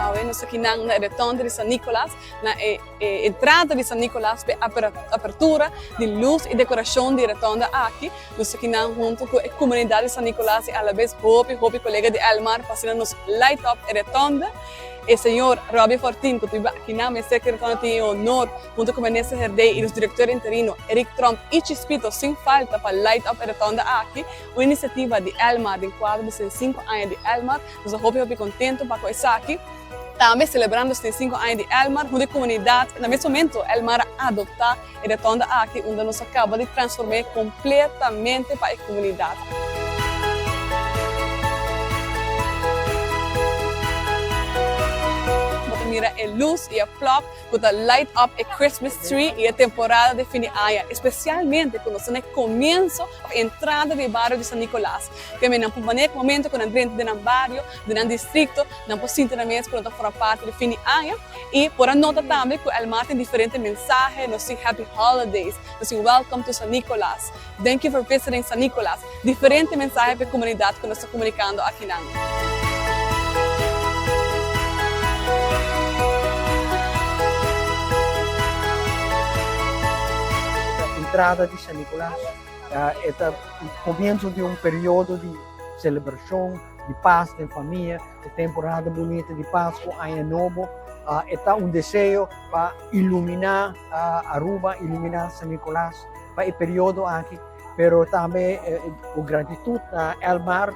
Awe nos ta kinan na e rotonde di San Nicolas, na e entrada di San Nicolas p'e apertura di luz y decoracion di e rotonde aki. Nos ta kinan hunto cu e comunidad di San Nicolas y alabes hopi hopi colega di Elmar pa asina nos light up e rotonde. E señor Robbie Fortin cu ta biba akinan mester cu e rotonde tin e honor hunto cu Vanessa Herdey y nos director interino Eric Tromp y Chispito sin falta pa light up e rotonde aki. Un iniciativa di Elmar den cuadro di 65 aña di Elmar. Nos ta hopi hopi contento pa cu esaki. Tambe celebrando 65 aña di Elmar hunto e comunidad na mes momento Elmar a adopta E rotonda aki unda nos a caba di transform'é completamente pa e comunidad. Bo ta mira e luz y e plop cu ta light up e Christmas tree y e temporada di fin di aña, especialmente cu nos ta na e comienzo of e entrada di e bario di San Nicolas. Keme nan por manera cu momento cu nan drenta den nan bario, den nan districto, nan por sinti nan mes cu nan ta forma parti di fin di aña. Y por a nota tambe cu Elmar tin diferente mensahe, nos tin Happy Holidays, nos tin Welcome to San Nicolas, Thank you for visiting San Nicolas, diferente mensahe pa e comunidad cu nos ta comunicando akinan. Entrada di San Nicolas e ta comienzo di un periodo di celebracion, di paz den famia. E temporada bunita di Pascu, Aña Nobo, e ta un deseo pa ilumina Aruba, ilumina San Nicolas pa e periodo aki, pero tambe cu gratitud na Elmar,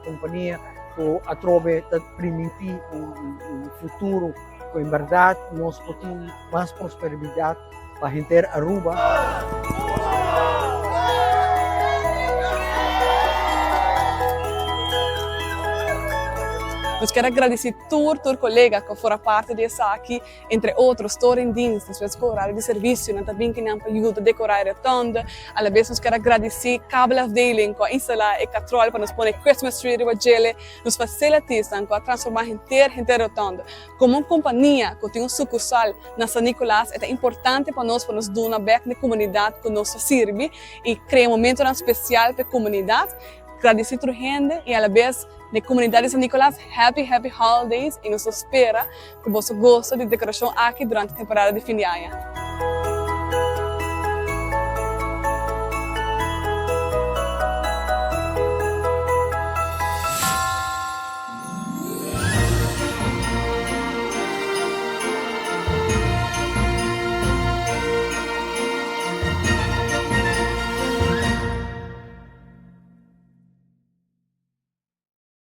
compania cu atrobe ta priminti un futuro cu en berdad nos por tin mas prosperidad pa henter Aruba. Nos kier a gradici tur tur colega cu a fora parti di esaki, entre otro Storingdienst, despues cu horario di servicio nan ta bin kinan pa yuda decora e rotonde. Alabes nos kier a gradici Kabelafdeling cu a instala e katrol pa nos pone Christmas tree riba djele, nos facilitiesnan cu a transforma henter henter rotonde. Como un compania cu tin un sucursal na San Nicolas e ta importante pa nos pa nos duna bek na e comunidad cu nos ta sirbi y crea momentonan special pa e comunidad. Gradici tur hende y alabes na e comunidad di San Nicolas happy happy holidays y nos ta spera cu boso gosa di decoracion aki durante temporada di fin di aña.